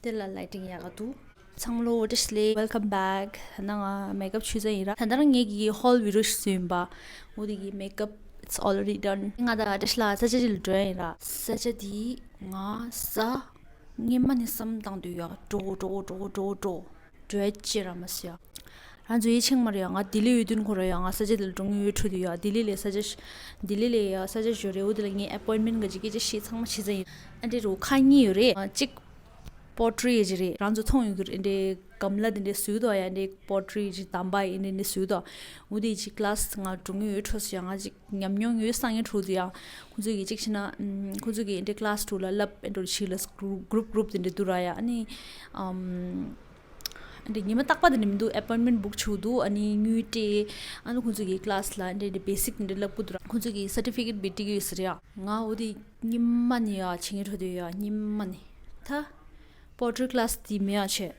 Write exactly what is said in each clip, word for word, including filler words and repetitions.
དེ་ལ་lighting་ཡག་ག་འདུག་ཚང་མ་ལོ་བཀྲ་ཤིས་བདེ་ལེགས། Welcome back. ད་ནང་ང་makeup་བྱས་ཚར་ཡིན་ར། ད་ལྟ་རང་ངེད་ཀྱི་haul video་ཞིག་བཟོས་ཡིན་པ། འོ་དེ་གི་makeup, it's already done. ང་ད་བཀྲ་ཤིས་ལ་ས་ཆ་ཅིག་ལ་འགྲོ་ཡ་ཡིན་ར། ས་ཆ་དེ་ང་ས་སྔོན་མ་ནས་བསམ་བཏང་དུས་ཡ་འགྲོ་འགྲོ་འགྲོ་འགྲོ་འགྲོ་འགྲོ་ཅེས་ར་མ་ཟེར་ཡ། རང་ཚོ་ཡིད་ཆེས་མ་རེད་ཡ། ང་ལྡི་ལི་ཡོད་དུས་ཁོ་ར་ཡ་ང་ས་ཆ་དེ་ལ་འགྲོ་མྱོང་ཡོད་འཕྲོ་དུས་ཡ། ལྡི་ལི་ལ་ས་ཆ་ལྡི་ལི་ལ་ཡ་ས་ཆ་ཞོ་རེ་འོ་དེ་ལ་ངས་appointment་ག་ཅིག་སྐད་ཆ་བཤད་ཚང་མ་བྱས་ཚར་ཡིན། ཨ་འདྲེ་རུ་ཁག་གཉིས་ཡོད་རེད། གཅིག pottery་ཡི་ཅིག་རེད། རང་ཚོ་མཐོང་ཡོད་ཀྱི་རེད། འདི་གམ་ལ་འདི་འདྲ་བཟོས་འདུག་ཡ། འདི་pottery་ཅིག་དམ་པ་ཡིན་འདི་འདྲ་བཟོས་འདུག་འོ་དེ་ཅིག་class་ང་འགྲོ་མྱོང་ཡོད་འཕྲོ་ཟེར་ཡ། ང་ཅིག་ཉམས་མྱོང་ཡོད་བསམ་མཁན་འཕྲོ་དུས་ཡ། ཁོང་ཚོ་གིས་ཅིག་བྱས་ན་ཁོང་ཚོ་གིས་འདི་class་འདྲ་ལ་བསླབ་འདྲ་ཞིག་ལ་group group་འདི་འདྲ་འདུག་ར་ཡ། ཨ་ནི་ཨམ། འདི་ཉི་མ་རྟག་པ་དེ་འདྲ་མི་འདུག appointment་book་བྱུག་འདུག་ཨ་ནི་དངུལ་སྤྲད། ཨ་ནི་ཁོང་ཚོ་གིས་class་ལ་འདི་འདྲ་basic་འདི་འདྲ་བསླབ་ཀྱི་འདུག་ར། ཁོང་ཚོ་གིས་certificate་བི་སྤྲད་ཀྱི་ཡོད་ཟེར་ཡ། ང་འོ་དེ་ཉི་མ་ནས་ཡ་བྱེད་མཁན་འཕྲོ་དུས་ཡ། ཉི་མ་ནས་ད་pottery class་དེ་མེད་ཡ་བྱས།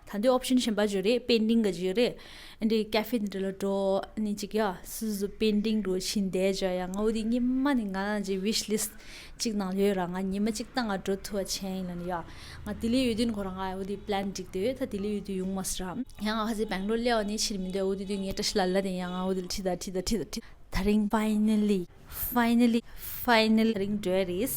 ད་འདི་option་གཞན་པ་ཅིག་ཡོད་རེད། painting་ག་ཅིག་ཡོད་རེད། ཨ་འདི་cafe་འདི་འདྲ་ལ་འགྲོ། ཨ་ནི་ཅིག་ཡ་སོ་སོ་painting་འདྲ་བྱེད་བསྡད་བྱས་ཡ། ང་འོ་དེ་ཉི་མ་ནས་ང་རང་གི་wish list་གཅིག་ནང་ཡོད་ར། ང་ཉི་མ་གཅིག་ད་ང་འགྲོ་ཐུབ་པ་བྱས་ཡིན་ལབ་ནས་ཡ། ང་ལྡི་ལི་ཡོད་དུས་ཁོ་རང་ང་འོ་དེ་plan་སྒྲིག་བསྡད་ཡོད། ད་ལྡི་ལི་ཡོད་དུས་ཡོང་མ་སོང་ར། ཡང་ང་ཁ་སང་Bangalore་སླེབས་པ་ནས་ཕྱིར་མི་འདོད། འོ་དེ་དུས་ངས་བཀྲ་ཤིས་ལ་ལབ་ནས་ཡ། ང་འོ་དེ་ལ་ཁྲིད་ད་ཁྲིད་ད་ཁྲིད་ད་ཁྲིད། ད་རིང་finally, finally, finally་ད་རིང་འགྲོ་ཡ་རེད།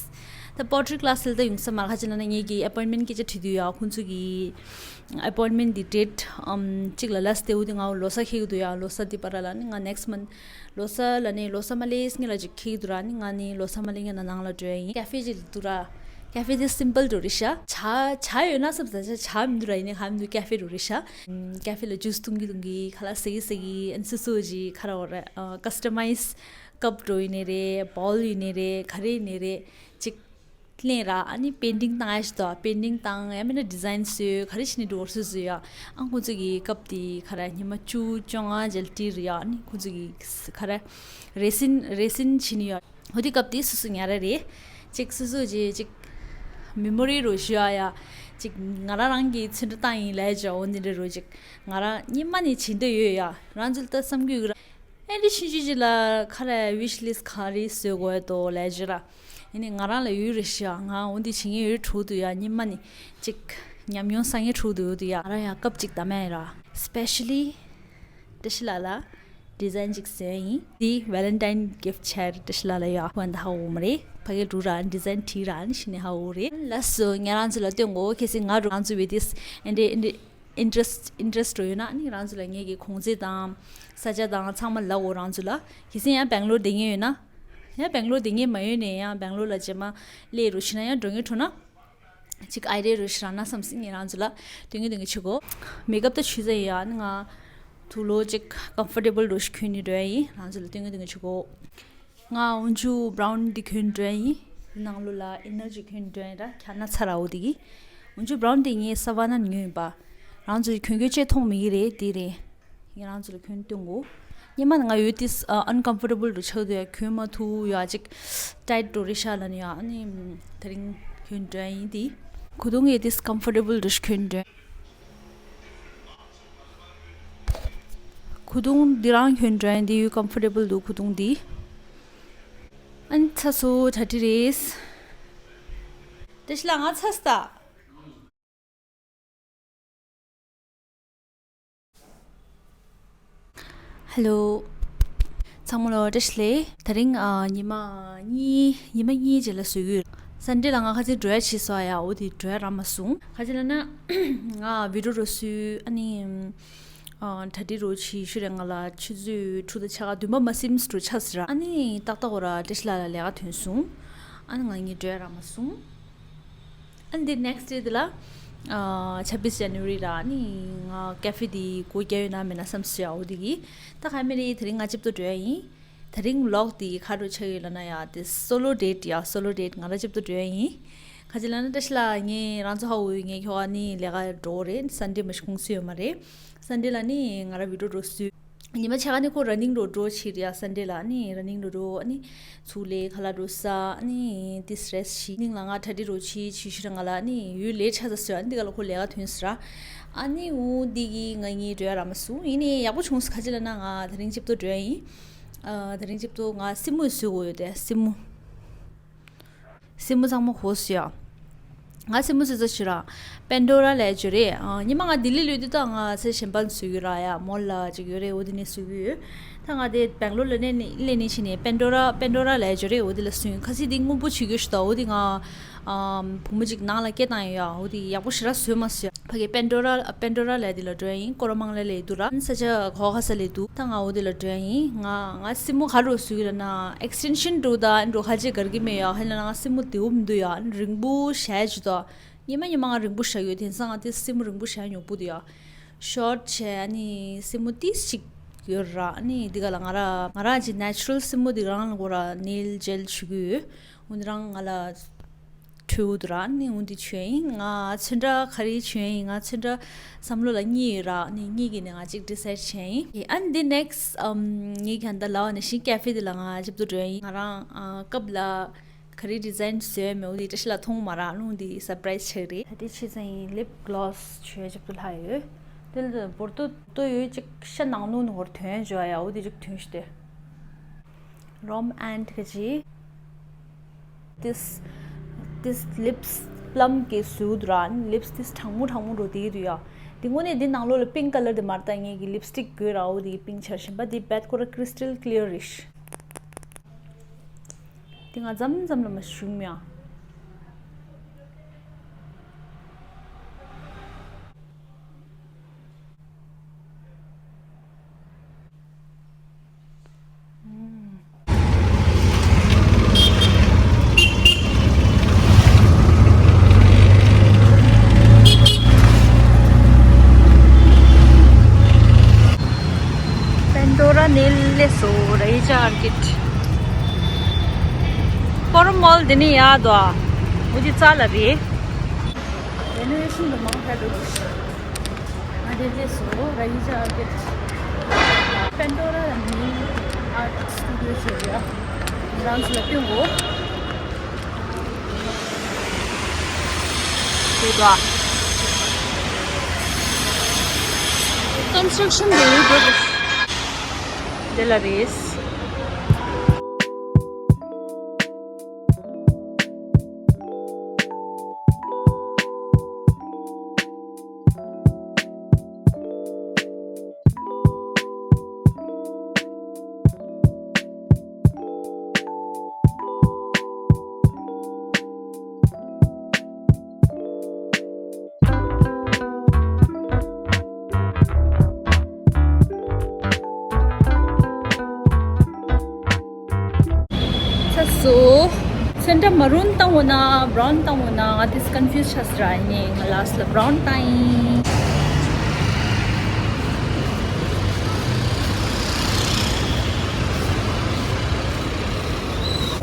ད་pottery class་ལ་ད་ཡོང་ས་མ་རེད། ཁ་ཅིག་ལབ་ན་ངེད་ཀྱི་appointment་སྐད་ཆ་དྲིས་དུས་ཡ། ཁོང་ཚོ་གི་appointment་དེ་date་ཨམ་གཅིག་ལ་last་day། འོ་དེ་ང་ལོ་གསར་འཁེལ་གྱི་འདུག་ཡ། ལོ་གསར་དེ་བར་ལ་ནི་ང་next month་ལོ་གསར་ལ་ནི་ལོ་གསར་མ་སླེབས་སྔོན་ལ་ཅིག་འཁེལ་གྱི་འདུག་ར། ནི་ང་ནི་ལོ་གསར་མ་སླེབས་སྔོན་ལ་ནང་ལ་འགྲོ་ཡ་ཡིན། cafe་ཅིག་འདུག་ར། cafe་དེ་simple་འདྲ་རེད་ཤག་ཇ་ཇ་ཡོད་ན་བསམ། ཇ་ཇ་མི་འདུག་ར། ཡིན་ནའི་གང་མི་འདུག cafe་འདྲ་རེད་ཤག cafe་ལ་juice་འཐུང་གི་འཐུང་གི་ཁ་ལག་ཟ་གི་ཟ་གི་ཨ་ནི་སོ་སོ་ཅིག་ཁ་ར་འོ་ར་customize cup་འདྲ་ཡིན་ནའི་རེད། bowl་ཡིན་ནའི་རེད། ག་རེ་ཡིན་ནའི་རེད། ཅིག་ལེན་ར། ཨ་ནི་painting་བཏང་ཡ་ཞིག་འདུག painting་བཏང་། ཡང་མིན་ན་design་བཟོས། ག་རེ་བྱས་ནའི་འགྲོ་བར་བཟོས་བཟོས་ཡ། ཨ་ཁོང་ཚོ་གི་cup་དེ་ཁ་ར་ཉི་མ་བཅུ་བཅོ་ལྔ་ཅིག་ལ་སྟེར་ཡ། ཨ་ནི་ཁོང་ཚོ་གི་ཁ་ར་resin resin་བྱས་ནས་ཡ། འོ་དེ་cup་དེ་སོ་སོ་ཉར་ར་རེད། ཅིག་སོ་སོ་ཅིག་ཅིག་memory་འདྲ་ཞུ་ཡ་ཡ། ཅིག་ང་རང་རང་གི་ཚོན་ཁྲ་བཏང་ཡིན་ལབ་ཅིག་འོ་འདི་འདྲ་འདྲ་ཅིག་ང་རང་སྔོན་མ་ནས་བྱེད་འདོད་ཡོད་ཡ། རང་ཚོ་ལ་ད་བསམ་གྱི་ཡོད་ར། ཨེ་འདྲ་ཆུང་ཆུང་ཅིག་ལ་ཁ་ར་wish list་ག་རེ་བཟོ་དགོས་འདུག་ལབ་ཅིག་ར། ཡིན་ནའི་ང་རང་ལ་ཡོད་རེད་ཤག་ང་འོ་འདི་བྱེད་མཁན་ཡོད་འཕྲོ་དུས་ཡ། སྔོན་མ་ནས་ཅིག་ཉམས་མྱོང་བསགས་མཁན་འཕྲོ་དུ་ཡོད་དུས་ཡ། ང་རང་ཡ་cup་ཅིག་བདམས་ཡ་ཡིན་ར། Specially་བཀྲ་ཤིས་ལགས་ལ་design་ཅིག་བཟོས་ཡིན། འདི་Valentine gift་ཆེད་བཀྲ་ཤིས་ལགས་ལ་ཡ་ཧུན་ད་ཧ་འོ་མ་རེད། ཕ་གི་འགྲོ་ར་design་བྲིས་ར་ནི་ཤི་ནི་ཧ་འོ་རེད། ལགས་སོ། ངས་རང་ཚོ་ལ་སྟོན་གོ་ཁེ་སི་ང་རང་ཚོ་བི་དིས་ཨེ་འདྲེ་ཨེ་འདྲེ་interest interest་འདྲ་ཡོད་ན་ནི་རང་ཚོ་ལ་ངེད་ཀྱི་གོང་ཚད་དང་ས་ཆ་དང་ཚང་མ་ལབ་འོ་རང་ཚོ་ལ། གལ་སྲིད་ཡང་Bangalore་བསྡད་མཁན་ཡོད་ན། ཡང་Bangalore་བསྡད་མཁན་མ་ཡོད་ནས་ཡང་Bangalore་ལ་རྗེས་མ་སླེབས་རོགས་བྱེད་ན་ཡང་འགྲོ་མཁན་འགྲོ་ན། ཅིག་idea་རོགས་བྱེད་རང་ན་བསམ་སྲིད་ངས་རང་ཚོ་ལ་སྟོན་གི་སྟོན་གི་བྱེད་གོ། makeup་ད་ཆུ་ཚ་ཡིན་ཡང་ནི་ང་དུག་ལོག་ཅིག་comfortable་རོགས་ཤིག་གྱོན་ནས་འགྲོ་ཡ་ཡིན། རང་ཚོ་ལ་སྟོན་གི་སྟོན་གི་བྱེད་གོ། ང་འོན་ཆུ་brown་འདི་གྱོན་འགྲོ་ཡ་ཡིན། ནང་ལོགས་ལ་inner་ཅིག་གྱོན་འགྲོ་ཡ་ཡིན་ར། ཁྱ་ན་ཚ་ར་འོ་དེ་གི། འོན་ཆུ་brown་འདི་ངས་Savannah་ནས་ཉོས་ཡིན་པ། རང་ཚོ་གྱོན་གྱོན་ཅེས་མཐོང་མི་གི་རེད་དེ་རེད། ངས་རང་ཚོ་ལ་གྱོན་སྟོན་གོ། སྔོན་མ་ང་ཡོད་དེ་uncomfortable་འདྲ་ཆགས་འདུག་ཡ། གྱོན་མ་ཐུབ་ཡ། ཅིག་tight་འདྲ་རེད་ཤག་ལབ་ནས་ཡ། ཨ་ནི་དེ་རིང་གྱོན་འགྲོ་ཡ་ཡིན་དེ། ཁུ་ཐུང་ཡོད་དེ་comfortable་འདྲ་ཞིག་གྱོན་འགྲོ་ཡ། ཁུ་ཐུང་འདི་རང་གྱོན་འགྲོ་ཡ་འདི་ཡོད་comfortable་འདུག་ཁུ་ཐུང་འདི། ཨ་ནི་ཚ་སོ་གྲ་སྒྲིག་རེད། བཀྲ་ཤིས་ལགས་ང་ཚ་སོང་ད། Hello། ཚང་མ་ལ་བཀྲ་ཤིས་བདེ་ལེགས། དེ་རིང་ཨ་ཉི་མ་གཉིས་ཉི་མ་གཉིས་རྗེས་ལ་བཟོས་ཡོད། Sunday་ལ་ང་ཁ་སང་འགྲོ་ཡ་བྱས་སོང་ཡ། འོ་དེ་འགྲོ་ཡ་རག་མ་སོང་། ག་ཅི་ལབ་ན་ང་video་རོ་བཟོས། ཨ་ནི་ཨ་གྲ་སྒྲིག་རོ་བྱས་ཤུ་རེ་ང་ལ་ཆུ་ཚོད་དྲུག་དང་ཕྱེད་ཀ་བདུན་པ་མ་ཟིན་འགྲོ་ཆགས་ཟེར། ཨ་ནི་ཏག་ཏག་འོ་ར་བཀྲ་ཤིས་ལགས་ལ་ལས་ཀ་ཐོན་སོང་། ཨ་ནི་ང་གཉིས་འགྲོ་ཡ་རག་མ་སོང་། ཨ་ནི་འདི་next day་དེ་ལ་ཨ་ཆབ་བིས་January་ར། ཨ་ནི་ང་cafe་དེ་སྒོ་རྒྱག་ཡོད་ན་མེད་ན་བསམ་སོང་ཡ། འོ་དེ་གི་ད་ག་མེད་རེད། དེ་རིང་ང་གཅིག་པོ་འགྲོ་ཡ་ཡིན། དེ་རིང་vlog་དེ་ག་འདྲ་ཆགས་ཡོད་ལབ་ན་ཡ། དེ་solo date་ཡ། solo date་ང་རང་གཅིག་པོ་འགྲོ་ཡ་ཡིན། ག་ཅི་ལབ་ན་བཀྲ་ཤིས་ལགས་ངས་རང་ཚོ་ཧ་གོ་ཡོད། ངས་ཁྱོ་ག་ནི་ལས་ཀ་འགྲོ་རེད། Sunday་མ་གཞི་ཁུངས་སུ་ཡོད་མ་རེད། Sunday་ལ་ནི་ང་རང་video་འདྲ་བཟོས། ཉི་མ་ཕྱེད་ཀ་ནི་ཁོ་running་འདྲ་འགྲོ་བྱེད་རེད་ཡ། Sunday་ལ་ནི་running་འདྲ་འགྲོ། ཨ་ནི་ཚུར་ལས་ཁ་ལག་འདྲ་ཟ། ཨ་ནི་དེ་rest་བྱེད། ནིང་ལ་ང་གྲ་སྒྲིག་འདྲ་བྱེད་བྱེད་ཤུ་ར་ང་ལ་ཨ་ནི་ཡུལ་ལས་ཆ་ཚ་སོ། ཨ་ནི་འདི་ག་ལ་ཁོ་ལས་ཀ་ཐོན་ཟེར། ཨ་ནི་འོ་འདི་གི་ང་གཉིས་འགྲོ་ཡ་རག་མ་སོང་། ཡིན་ནའི་ཡག་པོ་བྱུང་སོང་། ག་ཅི་ལབ་ན་ང་དེ་རིང་གཅིག་པོ་འགྲོ་ཡ་ཡིན། ཨ་དེ་རིང་གཅིག་པོ་ང་སེན་མོ་བཟོ་དགོས་ཡོད་དེ། སེན་མོ། སེན་མོ་ཚང་མ་གོ་སོང་ཡ། ང་སེན་མོ་བཟོས་ཚར་ཤག་ར། པན་ཌོ་ར་ལབ་ཡ་ཅིག་ཡོད་རེད། ཨ། སྔོན་མ་ང་ལྡི་ལི་ལོག་དུས་ད་ང་ཚེ་གཞན་པ་བཟོས་ཡོད་ར། ཡ་མོལ་ལ་ཅིག་ཡོད་རེད། འོ་དེ་ནས་བཟོས་ཡོད། ད་ང་དེ་སྦེང་ལོར་ལ་སླེབས་ནས་སླེབས་ནས་ཕྱིན་ནས་པན་ཌོ་ར། པན་ཌོ་ར་ལབ་ཡ་ཅིག་ཡོད་རེད། འོ་དེ་ལ་བཟོས་ཡིན། ཁ་སང་དེ་སྔོན་པོ་བྱེད་དགོས་ཤག་ད། འོ་དེ་ང་ཨམ། བུ་མོ་ཅིག་ནང་ལ་སྐད་བཏང་ཡོད་ཡ། འོ་དེ་ཡག་པོ་ཞེ་དྲག་བཟོས་མ་སོང་ཡ། ཕ་གི་པན་ཌོ་ར། པན་ཌོ་ར་ལབ་ཡ་དེ་ལ་འགྲོ་ཡ་ཡིན། སྐོར་ར་མང་ལ་སླེབས་འདུག་ར། ས་ཆ་གོ་ཁ་ས་སླེབས་འདུག་ད་ང་འོ་དེ་ལ་འགྲོ་ཡ་ཡིན། ང་ང་སེན་མོ་ག་རུ་བཟོས་ཡོད་ལབ་ན་ཨེག་སི་ཊེན་ཤན་འགྲོ་ད་འགྲོ་ཁ་ཅིག་གར་གི་མེད་ཡ། ཧ་ལ་ང་སེན་མོ་བདེ་པོ་མི་འདུག་ཡ། རིང་པོ་བཞག་ཡ་ཅིག་འདུག་སྔོན་མ་སྔོན་མ་ང་རིང་པོ་བཞག་ཡོད། དེང་སང་ང་དེ་སེན་མོ་རིང་པོ་བཞག་ཡ་ཉོབ་པོ་འདུག་ཡ། ཤོར་ཊི་བྱས། ཨ་ནི་སེན་མོ་ཏིས་ཅིག་ཡོད་ར། ཨ་ནི་འདི་ག་ལ་ང་ར་ང་ར་ཅིག་ནེ་ཅུ་རལ་སེན་མོ་འདི་རང་ལ་གོ་ར་ནེལ་ཇེལ་བྱུག་གི་ཡོད། འོ་འདི་རང་ང་ལ་འཕྲོད་འདུག་ར། ཨ་ནི་འོ་འདི་བྱུག་ཡ་ཡིན། ང་ཚོན་ཁྲ་ག་རེ་བྱུག་ཡ་ཡིན། ང་ཚོན་ཁྲ་བསམ་བློ་ལ་གཉིས་ཡོད་ར། ཨ་ནི་གཉིས་ཀྱི་ནས་ང་གཅིག་ཌི་སའིཌ་བྱས་ཡིན། ཨ་ནི་འདི་ནེག་སི་ཊི་ཨམ། ངས་ཁྱེད་ད་ལབ་པ་ནང་བཞིན་ཀེ་ཕེ་འདི་ལ་ང་ཞིབ་ཏུ་འགྲོ་ཡ་ཡིན། ང་རང་ཨ། སྐབས་ལ། ག་རེ་ཌི་ཛའིན་བཟོས་མེད་འོ་དེ་བཀྲ་ཤིས་ལ་མཐོང་མ་རག་ལུང་དེ་སར་པ་རའི་ཛི་ཆགས་རེད། ད་དེ་ཕྱི་ཚེ་ཡིན། ལིབ་གློ་སི་བྱོས་ཅིག་ཏུ་ལྷག་ཡོད། དེ་ལ་བོར་ཏོ་ཏོ་ཡོད་ཅིག་ཤ་ནང་ནུ་ནུ་ཧོར་ཐོན་བྱོས་ཡ། འོ་དེ་ཅིག་ཐོན་ཤི་ཏེ། རོམ་ཨན་ཁ་ཅི། ཏིས་ཏིས་ལིབ་སི་པ་ལམ་གི་བཟོས་འདུག་ར། ལིབ་སི་ཏིས་གྲང་མོ་གྲང་མོ་འགྲོ་དེ་འདུག་ཡ། དེ་དངོས་གནས་དེ་ནང་ལོགས་ལ་པིང་ཀ་ལར་དེ་མ་རེད། ད་ངེད་ཀྱི་ལིབ་སི་ཊིག་དགོས་ར། འོ་དེ་གི་པིང་ཆར་བཞིན་པ་དེ་བད་ཁོ་ར་ཀྲི་སི་ཊལ་ཀི་ལི་ཡར་རེད། དེ་ང་མཚམས་མཚམས་ལ་མ་ཞུམ་ཡ། པན་ཌོ་ར་ནེལ་ལེ་སོ་ར་ཡི་ཅ་ཨར་ཀིཊ། ཕོ་རམ་མོལ་འདི་ནས་ཡར་འདུག་ཨ། འོ་དེ་རྩ་ལ་རེད། རེ་ནོ་ཝེ་ཤན་དུ་མང་ཐལ་འདུག་ང་དེ་ལས་སོ་ར་ཡི་ཅ་ཨར་ཀིཊ། པན་ཌོ་ར་ནེལ་ཨར་སི་ཊུ་ཌི་ཡོ་ཞེས་ཡ། རང་ཚོ་ལ་སྟོན་གོ། དེ་དག་ཀོན་སི་ཊྲག་ཤན་དེ་ཡོད་དགོས། དེ་ལ་རེད། ཚ་སོ། ཚོན་ཁྲ་མ་རུན་བཏང་འོ་ན་བྷ་རའུན་བཏང་འོ་ན། ང་དེས་ཀོན་ཕིའུ་སི་ཆགས་སོང་ར། ཡིན་ནའི་ང་ལ་སི་ཊི་ལ་བྷ་རའུན་བཏང་ཡིན།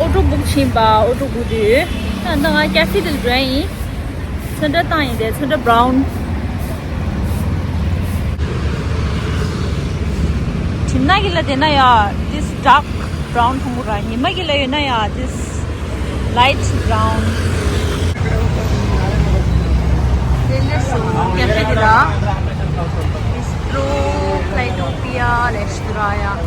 ཨོ་ཊོ་བུག་ཕྱིན་པ། ཨོ་ཊོ་བུག་དུས་ད་ལྟ་ང་ཀེ་ཕེ་དེ་ལ་འགྲོ་ཡ་ཡིན། ཚོན་ཁྲ་བཏང་ཡིན་དེ། ཚོན་ཁྲ་བྷ་རའུན། གྲིབ་ནག་གི་ལ་དེ་ན་ཡ་this dark brown མཐོང་གི་ར། ཉི་མ་གི་ལ་ཡོད་ན་ཡ་this light brown། དེ་ནས་སུ་ཀེ་ཕེ་དེ་ལ་this blue Clytopia ལས་ཤི་ར་ཡ།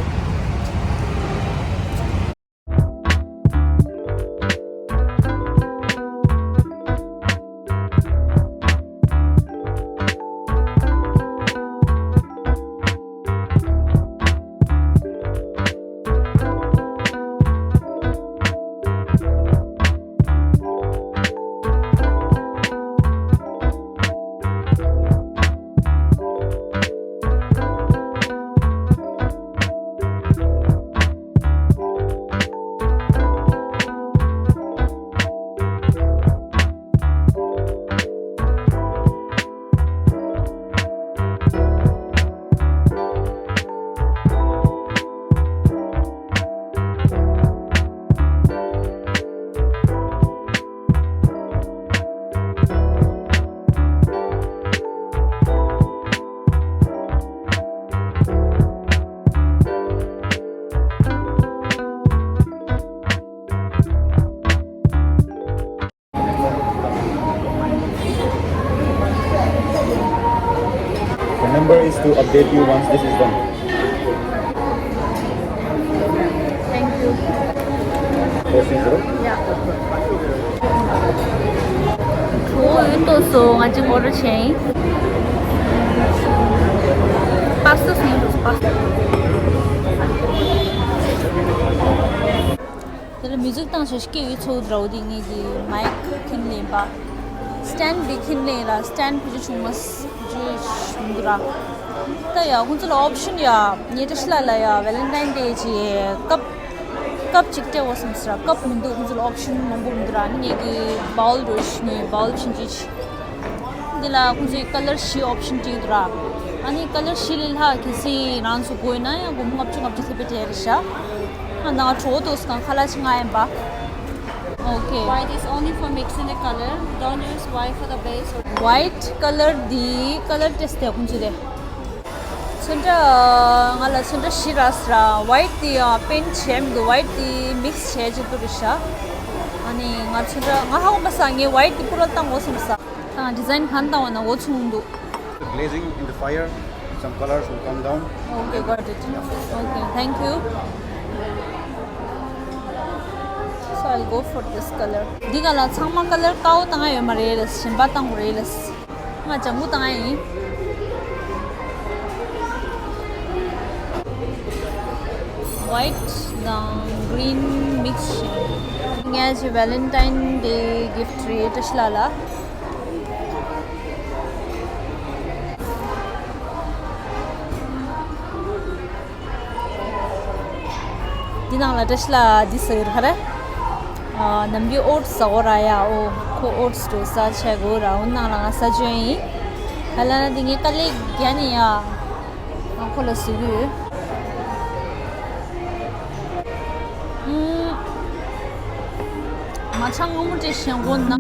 The number is to update you once this is done. Thank you. Four three zero? Yeah. Four So ང་ཅིག་ཨོ་ཌར་བྱས་ཡིན། པཱ་སྟ་སུ་ཡིན་འགྲོ་པཱ་སྟ། དེ་ལ་མིའུ་ཛིག་བཏང་བྱས་སྐད་ཡིག་ཚོགས་འདྲ་བོ་དེ་ངས་དེ་མའིག་ཁྱེར་ནས་ཡིན་པ། སི་ཊེན་ཌི་དེ་ཁྱེར་ནས་ཡིན་ར། སི་ཊེན་ཌི་བེད་སྤྱོད་བྱུང་མ་སི་བེད་སྤྱོད་བྱུང་འདུག་ར། ད་ཡ་ཁོང་ཚོ་ལ་ཨོབ་ཤན་ཡ། ངའི་བཀྲ་ཤིས་ལགས་ལ་ཡ་ཝེ་ལེན་ཊེན་ཌེ་གི་སྐབས་སྐབས་གཅིག་སྤྲད་དགོས་བསམ་སོང་ར། སྐབས་མི་འདུག་ཁོང་ཚོ་ལ་ཨོབ་ཤན་མང་པོ་མི་འདུག་ར། ཨ་ནི་ངས་ཀྱི་བའོལ་འགྲོ་ཞུ་ནས་བའོལ་ཕྱིན་ཅི་ཆི། འདི་ལ་ཁོང་ཚོས་ཀ་ལར་བཞི་ཨོབ་ཤན་བྲིས་འདུག་ར། ཨ་ནི་ཀ་ལར་བཞི་ལས་ལྷག་གལ་སྲིད་རང་ཚོ་དགོས་ན་ཡང་སྒོར་མོ་ལྔ་བཅུ་ལྔ་བཅུ་ཐེབས་པའི་གྲས་རེད་ཤག་ང་ནང་གྲོགས་འདུག་སྒང་ཁ་ལག་ཅིག་མངགས་ཡིན་པ། Okay. White is only for mixing the color. Don't use white for the base or white color འདི་ཀ་ལར་ཊེ་སི་ཊི་དེ་ཁོང་ཚོས་རེད། ཚོན་ཁྲ་ང་ལ་ཚོན་ཁྲ་བཞི་རག་སོང་ར། ཝའིཊ་དེ་ཡང་པེན་ཊི་བྱས་མི་འདུག་ཝའིཊ་དེ་མིག་སི་བྱས་ཅིག་ཏུ་རེད་ཤག་ཨ་ནི་ང་ཚོན་ཁྲ་ང་ཧ་གོ་མ་སོང་། ངས་ཝའིཊ་དེ་པུ་རལ་བཏང་དགོས་བསམ་སོང་། ད་ང་ཌི་ཛའིན་གང་བཏང་བ་ན་འོ་ཚུང་འདུག Glazing in the fire, some colors will come down. Okay, got it. Okay, thank you. So I'll go for this color. འདི་ག་ལ་ཚང་མ་ཀ་ལར་དཀར་པོ་བཏང་ཡ་ཡོད་མ་རེད་ལ། གཞན་པ་བཏང་དགོས་རེད་ལ། ང་ལྗང་གུ་བཏང་ཡ་ཡིན། ཝའིཊ་དང་གི་རིན་མིག་སི་བྱས། ངའི་ཝེ་ལེན་ཊེན་ཌེ་གི་གིཕ་ཊི་རེད། བཀྲ་ཤིས་ལགས་ལ། འདི་ནང་ལ་བཀྲ་ཤིས་ལགས་འདི་ཟ་གི་རེད་ཧ་རེ། ཨ། ནམ་རྒྱུན་ཨོ་ཊི་སི་ཟ་གོ་ར་ཡ། ཨོ། ཁོ་ཨོ་ཊི་སི་འགྲོ་ས་བྱས་གོ་ར། འོ་ནང་ལ་ང་ཟ་བཅོས་ཡིན། ཧ་ལ་ན་འདི་ངས་དཀའ་ལས་བརྒྱབ་ནས་ཡ། ང་ཁོ་ལ་ཟ་གི་ཡོད། ཨུམ། མ་ཆང་སྔོན་མོ་དེ་བཞེས་གོ་ན།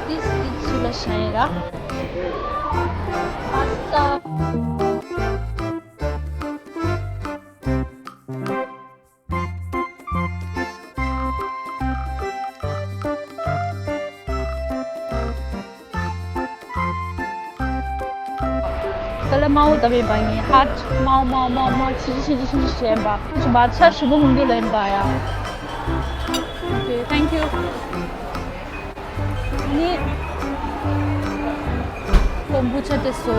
This is Sula Shaira. Pasta. ཀ་ལ་མའོ་ད་བེ་བ་ངའི་ཧར་ཊི་མའོ་མའོ་མའོ་མའོ་ཆི་ཆི་ཆི་ཆི་ཆི་ཆི་བྱས་པ། ཆུ་བ་ཚ་ཧྲིལ་པོ་མི་འདུག་ལེན་པ་ཡ། Okay, thank you. ནི། ཀོམ་བུ་ཆ་དེ་སོ།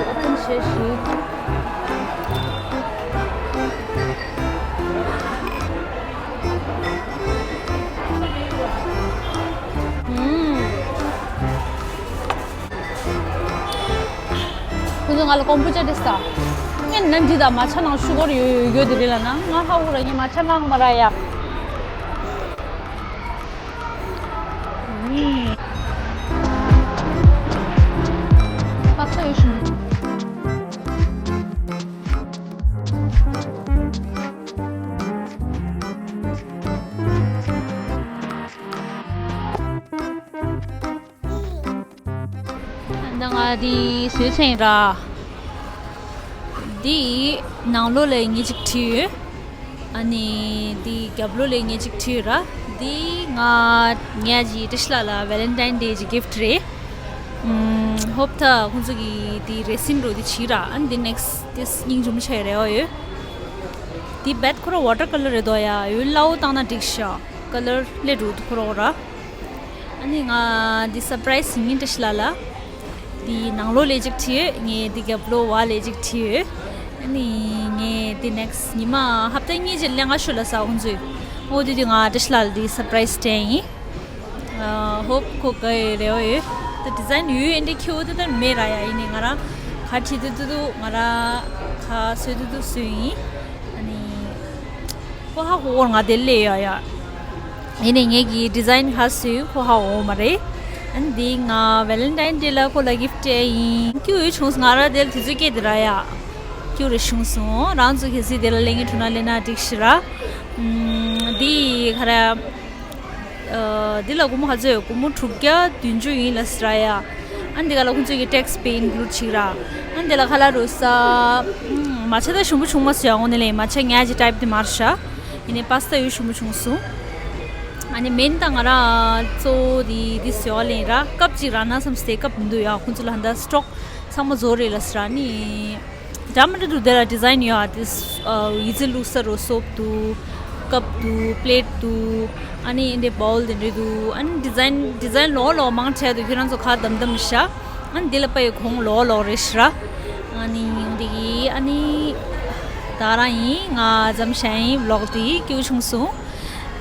ཨོ་པན་བྱས་ཤིག་ཨུམ། ཁོ་ཚོ་ང་ལ་ཀོམ་བུ་ཆ་དེ་ཟ། ངས་ནམ་འདི་དང་མ་ཆ་ནང་ཤུ་གར་ཡོད་ཡོད་ཡོད་དེ་རེད་ལ་ན། ང་ཧ་གོ་ར་ངས་མ་ཆ་ནང་མ་ར་ཡ། ཨུམ། ཁ་ཚ་ཡོད་ཤིང་། ད་ང་འདི་བཟོས་ཚར་ར། འདི་ནང་ལོགས་ལ་ངས་ཅིག་བྲིས་ཡོད། ཨ་ནི་འདི་རྒྱབ་ལོགས་ལ་ངས་ཅིག་བྲིས་ཡོད་ར། འདི་ང་ངའི་ཨ་ཅེ་བཀྲ་ཤིས་ལགས་ལ་ཝེ་ལེན་ཊེན་ཌེ་གི་གིཕ་ཊི་རེད། ཨམ། ཧོབ་ད་ཁོང་ཚོ་གིས་འདི་རེ་སིན་རོ་འདི་བྱས་ར། ཨ་ནི་འདི་ནེག་སི་ཊི་འདི་སྙིང་རྗེ་མོ་ཆགས་ཡོད་རེད། འོ་ཡོད། འདི་རྦད་ཁོ་ར་ཝ་ཊར་ཀ་ལར་རེད་དོ་ཡ། ཡོད་སླ་བོ་བཏང་ན་འགྲིག་ཤག་ཀ་ལར་སླེབས་འགྲོ་འདུག་ཁོ་ར་འོ་ར། ཨ་ནི་ང་འདི་སར་པ་རའི་སི་ཡིན། བཀྲ་ཤིས་ལགས་ལ། འདི་ནང་ལོགས་ལ་ཅིག་བྲིས་ཡོད། ངས་འདི་རྒྱབ་ལོགས་ལ་ཅིག་བྲིས་ཡོད། ཨ་ནི་ངས་འདི་ནེག་སི་ཊི་ཉི་མ་ཧབ་ཏ་གཉིས་རྗེས་ལས་ང་ཤོད་ལ་ཟ་ཁོང་ཚོས། འོ་དེ་དུས་ང་བཀྲ་ཤིས་ལགས་ལ་འདི་སར་པ་རའི་སི་སྤྲད་ཡིན། ཨ། ཧོབ་ཁོ་དགའ་ཡི་རེ་བ་ཡོད། ད་ཌི་ཛའིན་ཡོད་ཨེ་འདྲ་ཁྱེའུ་དེ་ལྟར་མེད་ར་ཡ། ཡིན་ནའི་ང་རང་ག་བྲིས་དུས་དུས་དུས་ང་རང་ག་བཟོས་དུས་དུས་བཟོས་ཡིན། ཨ་ནི། ཁོ་ཧ་གོ་གོ་ང་དེ་ལས་ཡ་ཡ། ཡིན་ནའི་ངེད་ཀྱི་ཌི་ཛའིན་ཧ་སུ་ཁོ་ཧ་གོ་མ་རེད། ཨ་ནི་འདི་ང་Valentine Day ལ་ཁོ་ལ་gift སྤྲད་ཡིན། སྐྱིད་པོ་བྱུང་སོང་། ང་རང་དེ་ལ་དུས་ཚོད་སྐྱེལ་དེ་ར་ཡ། སྐྱིད་པོ་རེ་བྱུང་སོང་། རང་ཚོ་གལ་སྲིད་དེ་ལ་སླེབས་མཁན་འདུག་ན་སླེབས་ན་འགྲིག་ཤི་ར། ཨམ། འདི་ག་རེ། ཨ། འདི་ལ་སྒོར་མོ་ག་ཚོད་ཡོད། སྒོར་མོ་དྲུག་བརྒྱ་བདུན་ཅུ་ཡིན་ལབ་སི་ར་ཡ། ཨ་ནི་འདི་ག་ལ་ཁོང་ཚོས་ཀྱི་tax pay include བྱེད་ར། ཨ་ནི་འདི་ལ་ཁ་ལག་རུ་ས། ཨམ། མ་ཆ་ད་ཞིམ་པོ་བྱུང་མ་སོང་ཡ། འོ་ནི་ལས་མ་ཆ་ཉ་ཅི་type དེ་མ་རེད་ཤག་ཡིན་ནའི་pasta ཡོད་ཞིམ་པོ་བྱུང་སོང་། ཨ་ནི་main ད་ང་རང་གཙོ་བོ་དེ་འདི་ཟེར་བ་ལེན་ར། ཀབ་ཅིག་རག་ན་བསམ་སྟེ། ཀབ་མི་འདུག་ཡ། ཁོང་ཚོ་ལ་ཧ་ད་stock ཚང་མ་རྫོགས་རེད་ལབ་སི་ར། ཨ་ནི་འདྲ་མི་འདྲ་འདུག་དེ་ལ་design ཡོད་ཨ། དེ་ཨ་ཡི་ཙི་བླུགས་ས་རུ་སོབ་འདུག་ཀབ་འདུག plate འདུག་ཨ་ནི་འདི་bowl དེ་འདྲ་འདུག་ཨ་ནི་design design ལོག་ལོག་མང་ཆེ་འདུག་ཁྱོད་རང་ཚོ་ཁ་བདམ་བདམ་ཤ། ཨ་ནི་འདི་ལ་པའི་གོང་ལོག་ལོག་རེད་ཤི་ར། ཨ་ནི་འདི་གི་ཨ་ནི་ད་རང་ཡིན། ང་ཙམ་ཤ་ཡིན། vlog དེ་སྐྱིད་པོ་བྱུང་སོང་།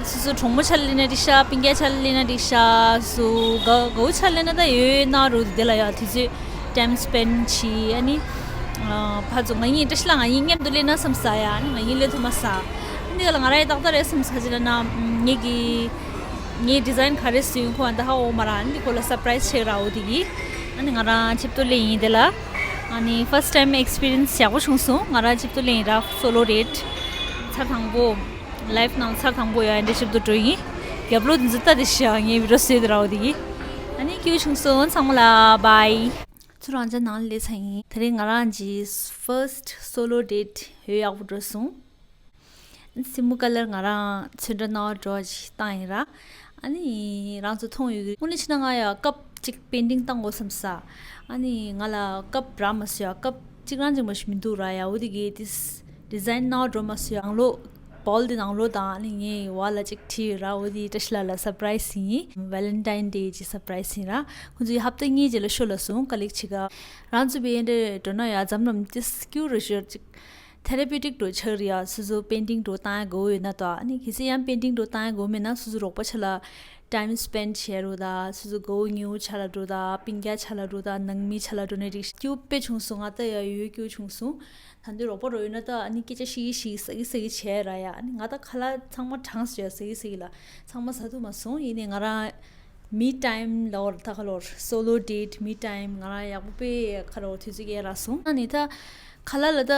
སོ་སོ་གྲོགས་མོ་ཆ་ལ་ལེན་ན་འགྲིག་ཤག་སྤུན་ཀྱག་ཆ་ལ་ལེན་ན་འགྲིག་ཤག་སོ་དགའ་དགའ་བོ་ཆ་ལ་ལེན་ན་ད་ཡོད་ན་རུ་དེ་ལ་ཡ་དུས་ཚོད་time spend བྱེད། ཨ་ནི་ཨ་ཕར་ཚུར་ང་གཉིས་བཀྲ་ཤིས་ལགས་ང་གཉིས་མཉམ་དུ་ལེན་ན་བསམ་ས་ཡ། ཨ་ནི་ང་གཉིས་ལེན་ཐུབ་མ་ས། ཨ་ནི་ག་ལ་ང་ར་ཡ་ཏག་ཏག་རེད་བསམ་ས་ཅི་ལ་ན་ངེད་ཀྱི་ངའི་design ག་རེ་བཟོས་ཡིན་ཁོ་ཨ་ད་ཧ་འོ་མ་ར། ཨ་ནི་ཁོ་ལ་surprise བྱེད་ར། འོ་དེ་གི་ཨ་ནི་ང་རང་ཆིབས་ཏོ་ལེན་ཡིན་དེ་ལ། ཨ་ནི་first time experience ཡག་པོ་བྱུང་སོང་། ང་རང་ཆིབས་ཏོ་ལེན་ར། solo date ཚར་དང་པོ། life ནང་ཚར་དང་པོ་ཡ་འདྲ་ཆིབས་ཏོ་འགྲོ་ཡིན། རྒྱབ་ལོག་འདི་ཚོ་ལྟ་དེ་ཤི་ཡ། ངའི་video བཟོས་དེ་ར། འོ་དེ་གི་ཨ་ནི་སྐྱིད་པོ་བྱུང་སོང་། ཚང་མ་ལ་bye། ཚུར་རང་ཅག་ནང་ལ་སླེབས་ཚར་ཡིན། དེ་རིང་ང་རང་གི་first solo date ཡོད་ཡག་པོ་འགྲོ་སོང་། སེར་མོ་color ང་རང་ཚོན་ཁྲ་སྣ་བ་འགྲོ་བ་ཞིག་བཏང་ཡིན་ར། ཨ་ནི་རང་ཚོ་མཐོང་ཡོད་ཀྱི། དངོས་གནས་བྱས་ན་ང་ཡ་ཀབ་གཅིག་painting བཏང་དགོས་བསམ་ས། ཨ་ནི་ང་ལ་ཀབ་རག་མ་སོང་ཡ། ཀབ་གཅིག་རང་གཅིག་མ་ཞིག་མི་འདུག་ར་ཡ། འོ་དེ་གི་དེ་design སྣ་བ་འགྲོ་མ་སོང་ཡ། ནང་ལོགས་bowl དེ་ནང་ལོགས་དང་། ཨ་ནི་ངས་wall ལ་གཅིག་བྲིས་ཡོད་ར། འོ་དེ་བཀྲ་ཤིས་ལགས་ལ་surprise ཡིན། Valentine Day གི་surprise ཡིན་ར། ཁོང་ཚོས་ཧབ་ཏ་གཉིས་རྗེས་ལ་ཤོ་ལ་སོང་། ཀ་ལེགས་བྱེད་ག་རང་ཚོ་བའི་འདྲ་འགྲོ་ན་ཡ་འཛམ་གླིང་དེ་སྐྱུར་རེ་ཤོར་ཅིག therapeutic འགྲོ་ཆགས་རེད་ཡ། སོ་སོ་painting འགྲོ་བཏང་ཡ་དགའ་བོ་ཡོད་ན་ད། ཨ་ནི་གལ་སྲིད་ཡང་painting འགྲོ་བཏང་ཡ་དགའ་བོ་མེད་ན་སོ་སོ་རོགས་པ་ཆ་ལ་time spend བྱེད་རོགས་ད། སོ་སོ་དགའ་བོ་ཉེ་བོ་ཆ་ལ་འགྲོ་ད། སྤུན་ཀྱག་ཆ་ལ་འགྲོ་ད། ནང་མི་ཆ་ལ་འགྲོ་ནས་རིགས་སྐྱིད་པོ་དཔེ་བྱུང་སོང་། ང་ད་ཡ་ཡོད་ཡོད་སྐྱིད་པོ་བྱུང་སོང་། ད་འདི་རོགས་པ་རོགས་ཡོད་ན་ད་ཨ་ནི་སྐད་ཆ་བཤད་ཀྱི་བཤད་ཀྱི་ཟ་གི་ཟ་གི་བྱས་ར་ཡ། ཨ་ནི་ང་ད་ཁ་ལག་ཚང་མ་གྲངས་སུ་ཡ་ཟ་གི་ཟ་གི་ལ་ཚང་མ་ཟ་ཐུབ་མ་སོང་། ཡིན་ནའི་ང་རང་me time ལ་འོར་ད་ཁ་ལོར་solo date me time ང་རང་ཡག་པོ་དཔེ་ཁ་རོ་དུས་ཚོད་སྐྱེལ་རག་སོང་། ཨ་ནི་ད་ཁ་ལག་ལ་ད་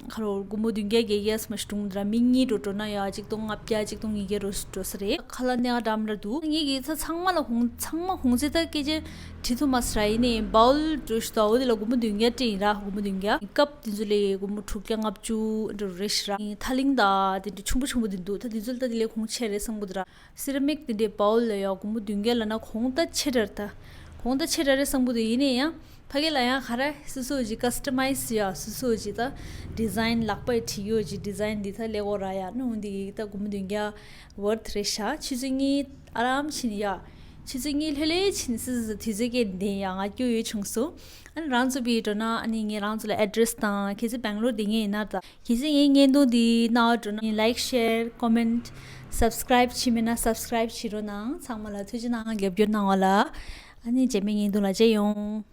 ཁ་རོ་སྒོར་མོ་བདུན་བརྒྱ་བརྒྱད་བརྒྱ་སུ་མ་ཞིག་གྲོངས་འདྲ། མི་གཉིས་འགྲོ་འགྲོ་ན་ཡ་གཅིག་སྟོང་ལྔ་བརྒྱ་གཅིག་སྟོང་ཉིས་བརྒྱ་འགྲོ་འགྲོ་ས་རེད། ཁ་ལག་གནས་ཀ་འདྲ་མི་འདྲ་འདུག་ངེད་ཀྱི་ཚ་ཚང་མ་ལ་གོང་ཚང་མ་གོང་ཚད་ད་སྐད་ཆ་དྲི་ཐུབ་མ་སོང་ར། ཡིན་ནའི་bowl འགྲོ་ཞུ་ད་འོ་དེ་ལ་སྒོར་མོ་བདུན་བརྒྱ་སྤྲད་ཡིན་ར། སྒོར་མོ་བདུན་བརྒྱ། ཀབ་དེ་ཚོ་ལས་སྒོར་མོ་དྲུག་བརྒྱ་ལྔ་བཅུ་འགྲོ་རེད་ཤི་ར། ཐ་ལིང་ད་དེ་འདྲ་ཆུང་པོ་ཆུང་པོ་དེ་འདུག་ད་དེ་ཚོ་ལ་ད་དེ་ལས་གོང་ཆེ་རེད་བསམ་གི་འདུག་ར། ceramic དེ་འདྲའི་bowl ལ་ཡ་སྒོར་མོ་བདུན་བརྒྱ་ལབ་ན་གོང་ད་ཆེ་དྲགས་ད། གོང་ད་ཆེ་དྲགས་རེད་བསམ་གི་འདུག་ཡིན་ནའི་ཡང་ཕ་གི་ལ་ཡང་ག་རེ་སོ་སོ་ཅིག་customize ཡ་སོ་སོ་ཅིག་ད་design ལག་པས་བྲིས་ཡོད་ཅིག design འདི་ད་ལས་གོ་ར་ཡ་ནོ་འདི་གི་ད་སྒོར་མོ་བདུན་བརྒྱ་worth རེད་ཤག་ཆུ་ཚོད་གཉིས་ཨ་རམ་ཕྱིན་ཡ། ཆུ་ཚོད་གཉིས་ལྷོད་ལྷོད་ཕྱིན་སོ་སོ་དུས་ཚོད་སྐྱེལ་འདི་ཡ་ང་སྐྱོ་ཡོད་བྱུང་སོང་། ཨ་ནི་རང་ཚོ་བི་འགྲོ་ན་ཨ་ནི་ངས་རང་ཚོ་ལ་address དང་གལ་སྲིད་Bangalore དེ་ངས་ཡིན་ན་ད། གལ་སྲིད་ངའི་བརྙན་ཐུང་འདི་རྣ་བར་འགྲོ་ན་like share comment subscribe བྱས་མེད་ན་subscribe བྱེད་རོགས་གནང་། ཚང་མ་ལ་ཐུགས་རྗེ་གནང་། རྒྱབ་སྐྱོར་གནང་བ་ལ། ཨ་ནི་རྗེས་མའི་བརྙན་ཐུང་ལ་མཇལ་ཡོང་།